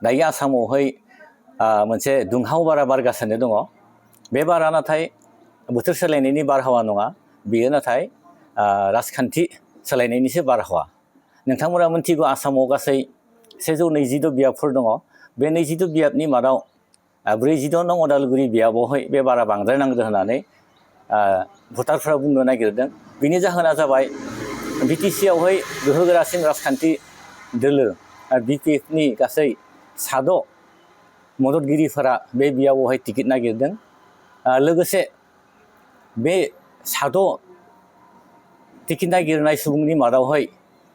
दायो आसामावहाय मोनसे दुंहाव बारा बारगासिनो दङ। बे बारा नाथाय बोथोर सोलायनायनि बारहावा नङा, बेयो नाथाय राजखान्थि सोलायनायनिसो बारहावा। नोंथांमोना मिथिगौ आसामाव गासै 126 बियाबफोर दङ। बे 22 बियाबनि मादाव 46 नं अदालगुरि बियाबावहाय बे बारा बांद्राय नांदों होननानै भटारफ्रा बुंनो नागिरदों। बिनि जाहोना जाबाय बिटिसिआवहाय गोहोगोरासिन राजखान्थि दोलो बिपिएफनि गासै 6 मददगिरिफोरा बे बियाबावहाय टिकेट नागिरदों। लोगोसे बे 6 टिकेट नागिरनाय सुबुंनि मादावहाय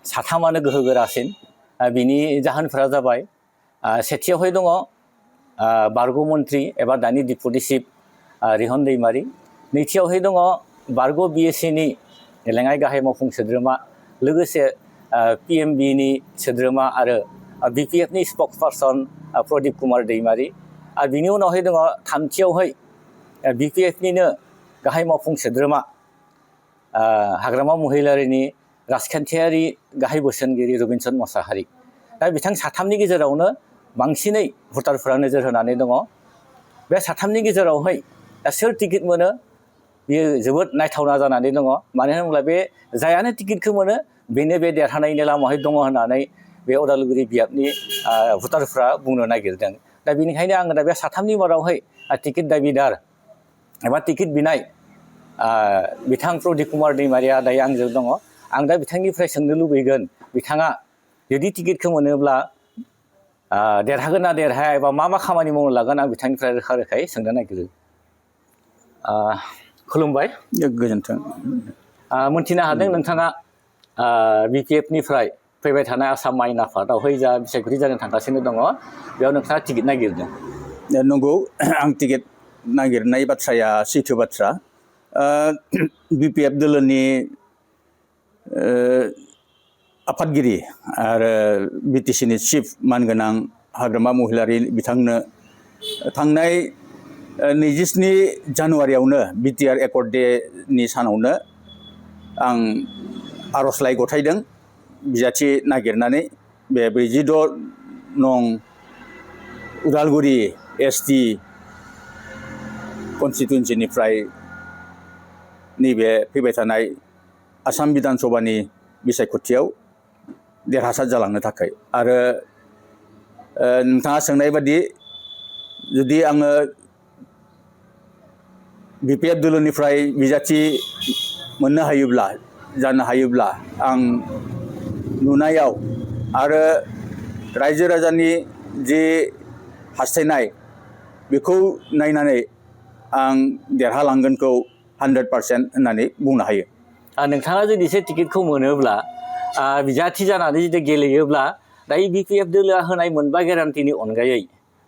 3आनो गोहोगोरासिन। बिनि जाहोनफोरा जाबाय सेथियावहाय दङ बारग' मन्त्रि एबा दानि डिपुटि चिफ रिहन दैमारि। नैथियावहाय दङ बारग' बिएससिनि लेङाइ गाहाय मावफुं सोद्रोमा, लोगोसे पिएमबिनि सोद्रोमा आरो बिपिएफनि स्पक्सपारसन प्रदीप कुमार दैमारि। आरो बिनि उनावहाय दङ थामथियावहाय बिपिएफनिनो गाहाय मावफुं सोद्रोमा हाग्रामा महिलारिनि राजखान्थियारि गाहाय बोसोनगिरि रबिनसन मोसाहारि। दा बिथां 3नि गेजेरावनो बांसिनै भटारफोरा नोजोर होनानै दङ। बे 3नि गेजेरावहाय सोर टिकेट मोनो बेयो जोबोद नायथावना जानानै दङ। मानो होनोब्ला बे जायानो टिकेटखौ मोनो बेनो बे देरहानायनि लामायाव दङ होननानै बे अदालगुरि बियाबनि भटारफ्रा बुंनो नागिरदों। दा बेनिखायनो आङो दा बे 3नि मादावहाय टिकेट दाबिदार एबा टिकेट बिनाय बिथां प्रदीप कुमार दैमारिया दायो आंजों दङ। आं दा बिथांनिफ्राय सोंनो लुबैगोन, बिथाङा जुदि टिकेटखौ मोनोब्ला देरहागोन ना देरहाया एबा मा खामानि मावनो लागोन, आं बिथांनिफ्राय रोखा रोखायै सोंनो नागिरो। खुलुमबाय। गोजोन्थों। मोनथिनो हादों नोंथाङा बिपिएफनिफ्राय फैबाय थानाय आसाम आयेन आफादावहाय जा बिसायख'थि जानो थांगासिनो दङ, बेयाव नोंथाङा टिकेट नागिरदों। नंगौ, आं टिकेट नागिरनाय बाथ्राया सैथो बाथ्रा। बिपिएफ दोलोनि आफादगिरि आरो बिटिसिनि चिफ मानगोनां हाग्रामा महिलारि बिथांनो थांनाय 27 जानुवारियावनो बिटिआर एकर्ड डेनि सानावनो आं आर'जलाइ गथायदों बिजाथि नागिरनानै। बे 46 नं उदालगुरि एसटि कनस्टिटुवेन्सिनिफ्राय नैबे फैबाय थानाय आसाम बिधान सभानि बिसायख'थियाव देरहासार जालांनो थाखाय। आरो नोंथाङा सोंनाय बादि जुदि आङो बिपिएफ दोलोनिफ्राय बिजाथि मोननो हायोब्ला, जानो हायोब्ला, आं नुनायाव आरो रायजो राजानि जि हास्थायनाय बेखौ नायनानै आं देरहालांगोनखौ 100% होननानै बुंनो हायो। नोंथाङा जुदि एसे टिकेटखौ मोनोब्ला बिजाथि जानानै जुदि गेलेयोब्ला दायो बिपिएफ दोलोआ होनाय 4 गेरान्टिनि अनगायै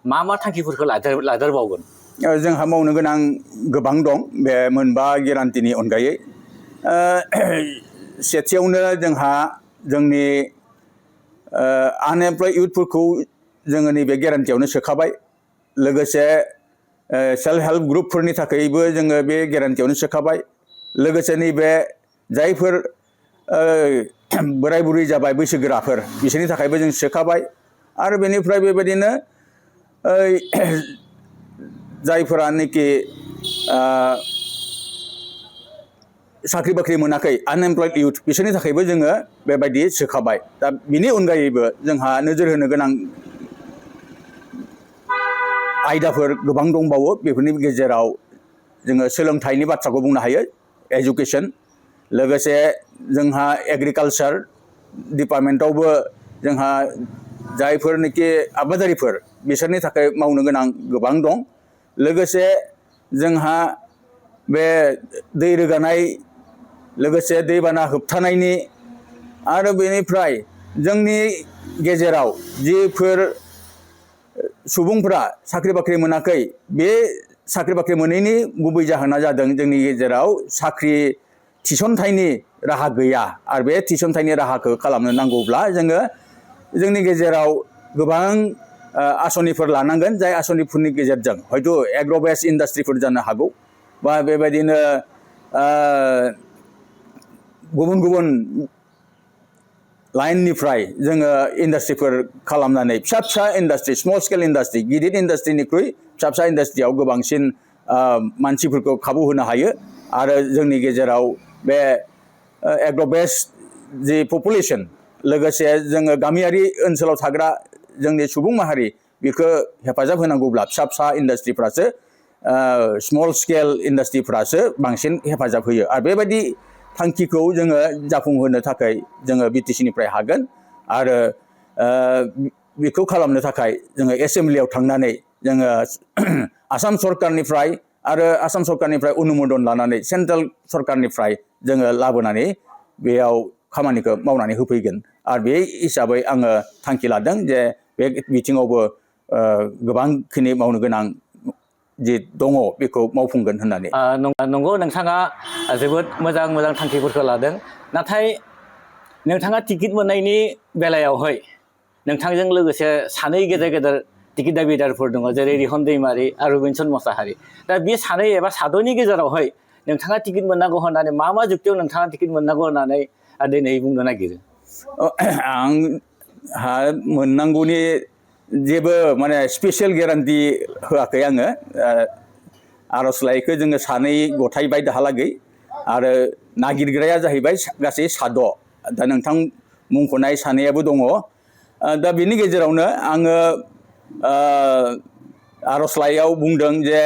मा थांखिफोरखौ लादेरबावगोन? जोंहा मावनो गोनां गोबां दं बे 4 गेरान्टिनि अनगायै। सेथियावनो जोंहा जोंनि आनएमप्लयड इउथफोरखौ जोङो नैबे गेरान्टियावनो सोखाबाय। लोगोसे सेल्फ हेल्प ग्रुपफोरनि थाखायबो जोङो बे गेरान्टियावनो सोखाबाय। लोगोसे नैबे जायफोर बोराय बुरै जाबाय बैसोगोराफोर बिसोरनि थाखायबो जों सोखाबाय। आरो बेनिफ्राय बेबायदिनो जायफोरानोखि साख्रि बाख्रि मोनाखै आनएमप्लयड इउथ बिसोरनि थाखायबो जोङो बेबायदि सोखाबाय। दा बिनि अनगायैबो जोंहा नोजोर होनो गोनां आयदाफोर गोबां दंबावो। बेफोरनि गेजेराव जोङो सोलोंथाइनि बाथ्राखौ बुंनो हायो, एजुकेसन। लोगोसे जोंहा एग्रिकालचार डिपार्टमेन्टआवबो जोंहा जायफोरनोखि आबादारिफोर बिसोरनि थाखाय मावनो गोनां गोबां दं। लोगोसे जोंहा बे दै रोगानाय, लोगोसे दैबाना होबथानायनि, आरो बेनिफ्राय जोंनि गेजेराव जिफोर सुबुंफोरा साख्रि बाख्रि मोनाखै, बे साख्रि बाख्रि मोनैनि गुबै जाहोना जादों जोंनि गेजेराव साख्रि थिसनथाइनि राहा गैया। आरो बे थिसनथाइनि राहाखौ खालामनो नांगौब्ला जोङो जोंनि गेजेराव गोबां आसनिफोर लानांगोन, जाय आसनिफोरनि गेजेरजों हयथ' एग्र' बेस्ड इन्डास्ट्रिफोर जानो हागौ, बा बेबायदिनो गुबुन गुबुन लाइननिफ्राय जोङो इन्डास्ट्रिफोर खालामनानै फिसा फिसा इन्डास्ट्रि स्मल स्केल इन्डास्ट्रि गिदिर इन्डास्ट्रिनिख्रुइ फिसा फिसा इन्डास्ट्रियाव गोबांसिन मानसिफोरखौ खाबु होनो हायो आरो जोंनि गेजेराव बे एग्र' बेस्ड जि पपुलेसन लोगोसे जोङो गामियारि ओनसोलाव थाग्रा जोंनि सुबुं माहारि बेखौ हेफाजाब होनांगौब्ला फिसा फिसा इन्डास्ट्रिफ्रासो स्मल स्केल इन्डास्ट्रिफ्रासो बांसिन हेफाजाब होयो आरो बेबायदि थांखिखौ जोङो जाफुंहोनो थाखाय जोङो बिटिसिनिफ्राय हागोन आरो बेखौ खालामनो थाखाय जोङो एसेम्ब्लियाव थांनानै जोङो आसाम सरकारनिफ्राय आरो आसाम सरकारनिफ्राय अनुमोदन लानानै सेन्ट्रेल सरकारनिफ्राय जोङो लाबोनानै बेयाव खामानिखौ मावनानै होफैगोन आरो बे हिसाबै आङो थांखि लादों जे बे बिथिङावबो गोबांखिनि मावनो गोनां जे दङ बेखौ मावफुंगोन होननानै नंगौ नोंथाङा जोबोद मोजां मोजां थांखिफोरखौ लादों नाथाय नोंथाङा टिकेट मोननायनि बेलायावहाय नोंथांजों लोगोसे सानै गेदेर गेदेर टिकेट दाबिदारफोर दङ जेरै रिहन दैमारि आरो रबिनसन मोसाहारि दा बे सानै एबा साद'नि गेजेरावहाय नोंथाङा टिकेट मोननांगौ होननानै मा जुक्तियाव नोंथाङा टिकेट मोननांगौ होननानै दिनै बुंनो नागिरो आंहा मोननांगौनि जेबो माने स्पेसियेल गेरान्टि होआखै आङो आर'जलाइखौ जोङो सानै गथायबाय दाहालागै आरो नागिरग्राया जाहैबाय गासै साद' दा नोंथां मुंख'नाय सानैयाबो दङ दा बेनि गेजेरावनो आङो आर'जलाइयाव बुंदों जे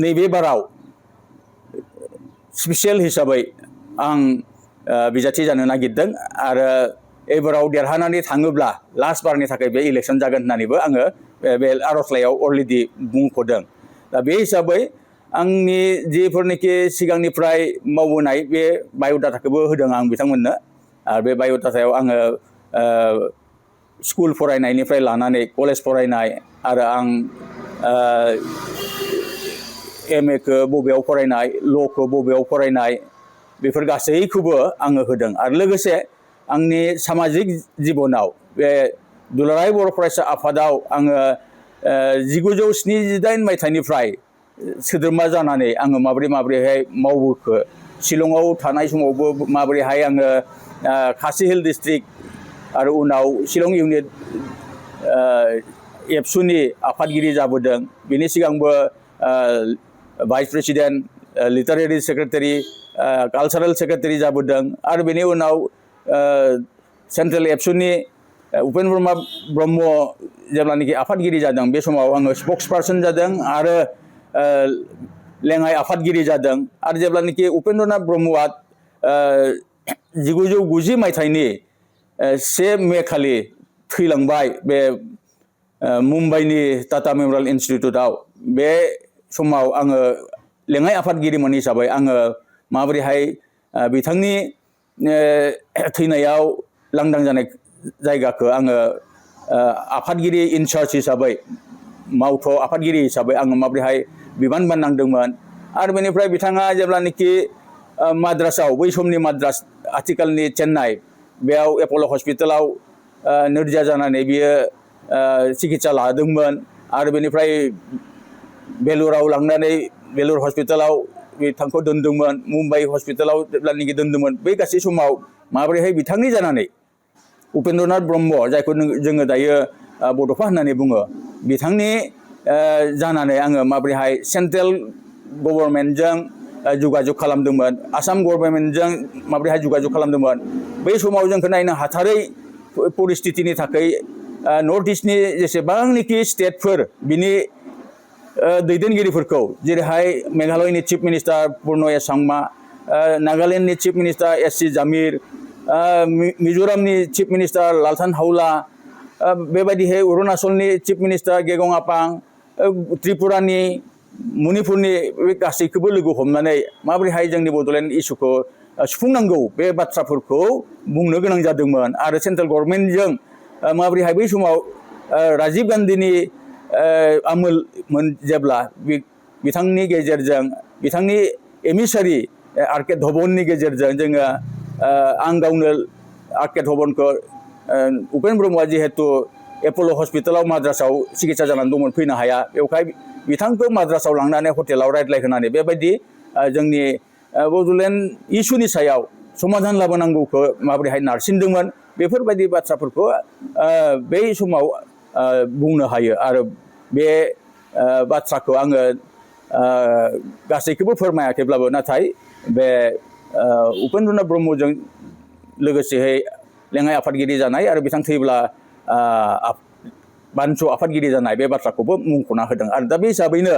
नैबे बाराव स्पेसियेल हिसाबै आं बिजाथि जानो नागिरदों आरो एबाराव देरहानानै थाङोब्ला लास्ट बारनि थाखाय बे इलेक्सन जागोन होननानैबो आङो बे आर'जलाइयाव अलरेडि बुंख'दों दा बे हिसाबै आंनि जिफोरनिखि सिगांनिफ्राय मावबोनाय बे बाय'डाटाखौबो होदों आं बिथांमोननो आरो बे बाय'डाटायाव आङो स्कुल फरायनायनिफ्राय लानानै कलेज फरायनाय आरो आं MA खौ बबेयाव फरायनाय ल'खौ बबेयाव फरायनाय बेफोर गासैखौबो आङो होदों आरो लोगोसे आंनि सामाजिक जिबनाव बे दुलाराय बर' फरायसा आफादाव आङो 1978 मायथाइनिफ्राय सोद्रोमा जानानै आङो माबोरैहाय मावबोखो शिलंआव थानाय समावबो माबोरैहाय आङो खासि हिल डिस्ट्रिक्ट आरो उनाव शिलं इउनिट एबसुनि आफादगिरि जाबोदों बेनि सिगांबो vice president literary secretary cultural secretary जाबोदों आरो बेनि उनाव सेन्ट्रेल एबसुनि उपेन ब्रह्म जेब्लानाखि आफादगिरि जादों बे समाव आङो स्पक्स पार्सन जादों आरो लेङाइ आफादगिरि जादों आरो जेब्लानाखि उपेन्द्रनाथ ब्रह्मआ 1990 मायथाइनि 1 मे खालि थैलांबाय बे मुम्बाइनि टाटा मेमरियेल इन्सटिटिउटआव बे समाव आङो लेङाइ आफादगिरिमोन हिसाबै आङो माबोरैहाय बिथांनि थैनायाव लांदां जानाय जायगाखौ आङो आफादगिरि इनचार्ज हिसाबै मावथ' आफादगिरि हिसाबै आङो माबोरैहाय बिबान बाननांदोंमोन आरो बेनिफ्राय बिथाङा जेब्लानाखि माद्रासाव बै समनि माद्रास आथिखालनि चेन्नाइ बेयाव एपल' हस्पिटालाव नोरजिया जानानै बियो सिकित्सा लादोंमोन आरो बेनिफ्राय बेलुराव लांनानै बेलुर हस्पिटालाव बिथांखौ दोनदोंमोन मुम्बाइ हस्पिटालाव जेब्लानाखि दोनदोंमोन बै गासै समाव माबोरैहाय बिथांनि जानानै उपेन्द्रनाथ ब्रह्म जायखौ जोङो दायो बड'फा होननानै बुङो बिथांनि जानानै आङो माबोरैहाय सेन्ट्रेल गभर्नमेन्टजों जगाजग खालामदोंमोन आसाम गभर्नमेन्टजों माबोरैहाय जगाजग खालामदोंमोन बै समाव जोंखौ नायनो हाथारै परिस्थितिनि थाखाय नर्थ इस्टनि जेसेबांनाखि स्टेटफोर बिनि दैदेनगिरिफोरखौ जेरैहाय मेघालयनि चिफ मिनिस्टार पुर्न सांमा नागालेण्डनि चिफ मिनिस्टार SC जामिर मिज'रामनि चिफ मिनिस्टार लालथान हावला बेबायदिहाय अरुणाचलनि चिफ मिनिस्टार गेगं आपां त्रिपुरानि मणिपुरनि बे गासैखौबो लोगो हमनानै माबोरैहाय जोंनि बड'लेण्ड इस्युखौ सुफुंनांगौ बे बाथ्राफोरखौ बुंनो गोनां जादोंमोन आरो सेन्ट्रेल गभर्नमेन्टजों माबोरैहाय बै समाव राजीव गान्धीनि आमोलमोन जेब्ला बिथांनि गेजेरजों बिथांनि एमिसारि आर.के. धबननि गेजेरजों जोङो आं गावनो आर.के. धबनखौ उपेन ब्रह्मआ जिहेतु एपल' हस्पिटालाव माद्रासाव सिकित्सा जानानै दंमोन फैनो हाया बेवहाय बिथांखौ माद्रासाव लांनानै हटेलाव रायज्लायहोनानै बेबायदि जोंनि बड'लेण्ड इस्युनि सायाव समाधान लाबोनांगौखौ माबोरैहाय नारसिनदोंमोन बेफोरबायदि बाथ्राफोरखौ बै समाव बुंनो हायो आरो बे बाथ्राखौ आङो गासैखौबो फोरमायाखैब्लाबो नाथाय बे उपेन्द्रनाथ ब्रह्मजों लोगोसेहै लेङाइ आफादगिरि जानाय आरो बिथां थैब्ला बानसु आफादगिरि जानाय बे बाथ्राखौबो मुंख'ना होदों आरो दा बे हिसाबैनो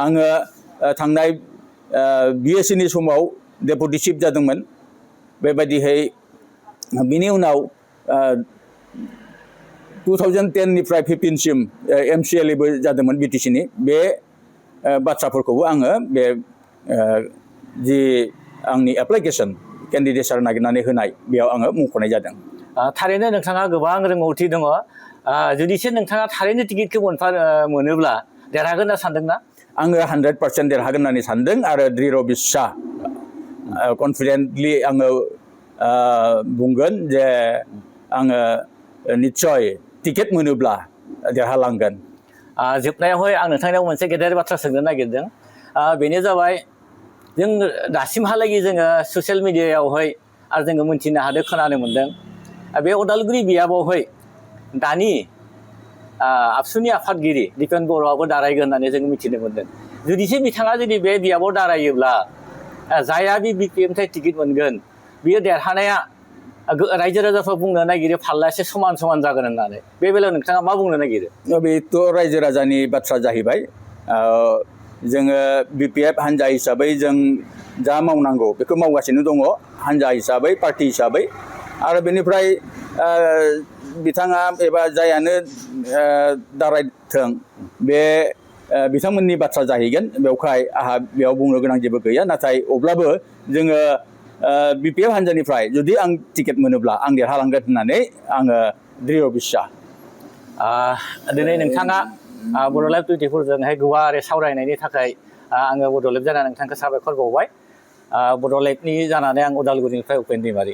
आङो थांनाय BSc नि समाव डेपुटि चिफ जादोंमोन बेबायदिहै बिनि उनाव 2010 निफ्राय 15 सिम MCLA बो जादोंमोन BTC नि बे बाथ्राफोरखौबो आङो बे जि आंनि एप्लिकेसन केन्डिडेटसार नागिरनानै होनाय बेयाव आङो मुंख'नाय जादों थारैनो नोंथाङा गोबां रोंगौथि दङ जुदिसो नोंथाङा थारैनो टिकेटखौ मोनोब्ला देरहागोन होनना सानदोंना आङो 100% देरहागोन होननानै सानदों आरो दृढ़ बिस्सा कनफिडेन्टलि आङो बुंगोन जे आङो निस्सय टिकेट मोनोब्ला देरहालांगोन जोबनायावहाय आं नोंथांनियाव मोनसे गेदेर बाथ्रा सोंनो नागिरदों बेनो जाबाय जों दासिमहालागै जोङो ससियेल मिडियायावहाय आरो जोङो मोनथिनो हादों खोनानो मोन्दों बे उदालगुरि बियाबावहाय दानि आबसुनि आफादगिरि दिपेन बर'आबो दारायगोन होननानै जों मिथिनो मोन्दों जुदिसो बिथाङा जुदि बे बियाबाव दारायोब्ला जायहा BPMनिफ्राय टिकेट मोनगोन बियो देरहानाया रायजो राजाफ्रा बुंनो नागिरो फाल्ला एसे समान समान जागोन होननानै बे बेलायाव नोंथाङा मा बुंनो नागिरो बेथ' रायजो राजानि बाथ्रा जाहैबाय जोङो BPF हान्जा हिसाबै जों जा मावनांगौ बेखौ मावगासिनो दङ हान्जा हिसाबै पार्टि हिसाबै आरो बेनिफ्राय बिथाङा एबा जायानो दारायथों बे बिथांमोननि बाथ्रा जाहैगोन बेवहाय आंहा बेयाव बुंनो गोनां जेबो गैया नाथाय अब्लाबो जोङो BPF हान्जानिफ्राय जुदि आं टिकेट मोनोब्ला आं देरहालांगोन होननानै आङो दृढ़ बिस्सा दिनै नोंथाङा बड'लेण्ड 24जोंहाय गुवारै सावरायनायनि थाखाय आङो बड'लेण्ड जानानै नोंथांखौ साबायखर बावबाय बड'लेण्डनि जानानै आं उदालगुरिनिफ्राय उपेन दैमारि